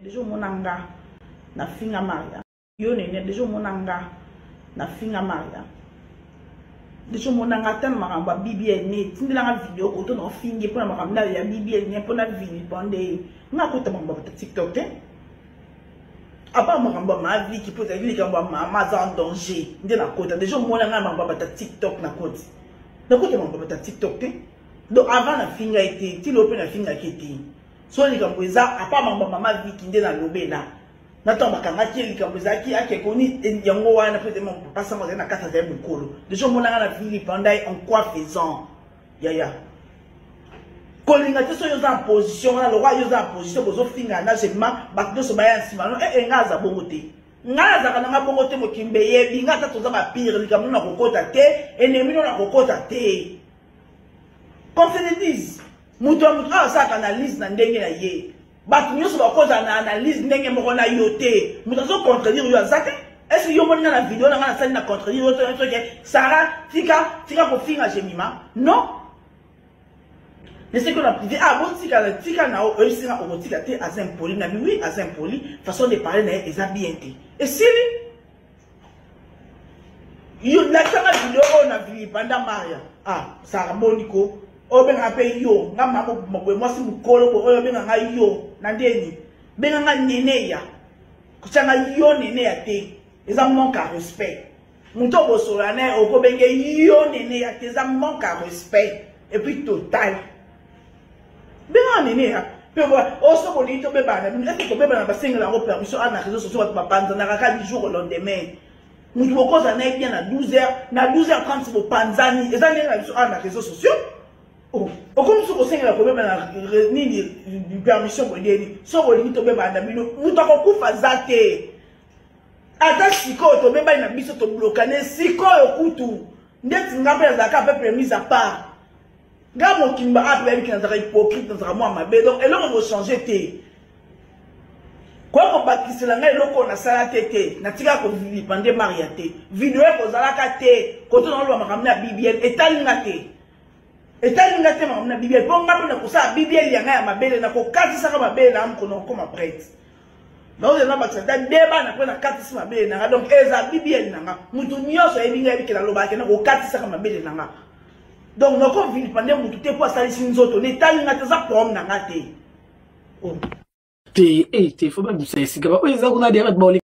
Dejà omona nga na finga Maria. Yo nene dejà omona nga na finga Maria. Dejà omona nga ata na makambo ya BBL ne tindela nga video koto na ofingi mpo na makambo na ya BBL ne mpo na vilipande ye. Nga akota makambo ya bato TikTok te. Apa makambo ya maviki mpo ezalaki likambo ya mama aza en danger nde nakota. Dejà omona nga makambo ya bato TikTok nakoti. Nakota makambo ya bato TikTok te. Donc avant na finga ye te, ti lelo mpe nafingaki ye te. So likambo eza apa makambo ya mama Viki nde nalobela. Na ntango bakangaki ye likambo ezalaki akekoni yango wana mpo ete papa sango azali na kati azali mokolo. Deja omonanga na vilipanda ye en quoi faisant yaya kolinga te soki oza na position wana lokwa yo oza na position bozofingana na jemima bato nyonso baya nsima no ee ngai aza bongo te ngai azalaka na ngai bongo te mokili eyebi ngai ata toza bapire likambo no nakokota te enemi no nakokota te. Qu'on se le dise, moto ya moto awa asalaka analyse na ndenge na ye. Bato nyonso bakozala na analyse ndenge moko na yo te. Moto azo contredire yo aza te. Est-ce que yo moni nga na video na nga nasali na contredire yo to soki Sarah tika tika kofinga Jemima? Non. Mais c'est que na privé, ah bon tika na tika na oyebisi nga okotika te aza impoli na bi oui aza impoli, façon de parler na ye eza bien te. Esili yo lakisanga video oyo na vilipanda maria ah sara boni ko oyo obengaka mpe yo nga mama boye mwasi mokolo boye oyo obenga nga yo na ndeni benga nga neneya kotya nga yo neneya te eza manque ya respect moto obosola na ye okobenge yo neneya te eza manque ya respect epuis total benga neneya mpe oso bolingi tobebana na bino ese kobebana basengela yango permission a na réseau sociaux bato bapanzanaka kaka du jour au lendemain moto bokoza na ye bien na 12 heures na 12 heures 30 bopanzani eza ndenge na biso awa na réseau sociaux oh, okomi soki kosengela kobeba na nini permission boyedeni soki olingi tobebana na bino moto akokufa aza te ata sikoyo tobebani na biso toblokane sikoyo kutu ndeti nga mpe nazalaka peuple mise à part nga mokili ba ape bayebi ke nazalaka hypocrite nazalaka mwa mabe donc eloko ekochange te koya kobakisela ngai eloko oyo nasala te te natikaka kovivipande maria te video ekozalaka te koto naoloba makambo na bbl etali nga te etali nga te makambo na bbl mpo nga mpe nakosala bbl ya ngai ya mabele nakokatisaka mabele na mokolo nakokoma prete naozela nabakisa ata de bana mpe nakatisi mabele na nga donc eza bbl na nga moto nyonso ayebi ngai yebi ke nalobaka ke nakokatisaka mabele na nga donc noko vilipande motu te mpo asalisi nzoto na etali nga te eza problème na nga te oh. Te eh, te fo babimisa esika ba oyo eza kuna deya bato baoleka.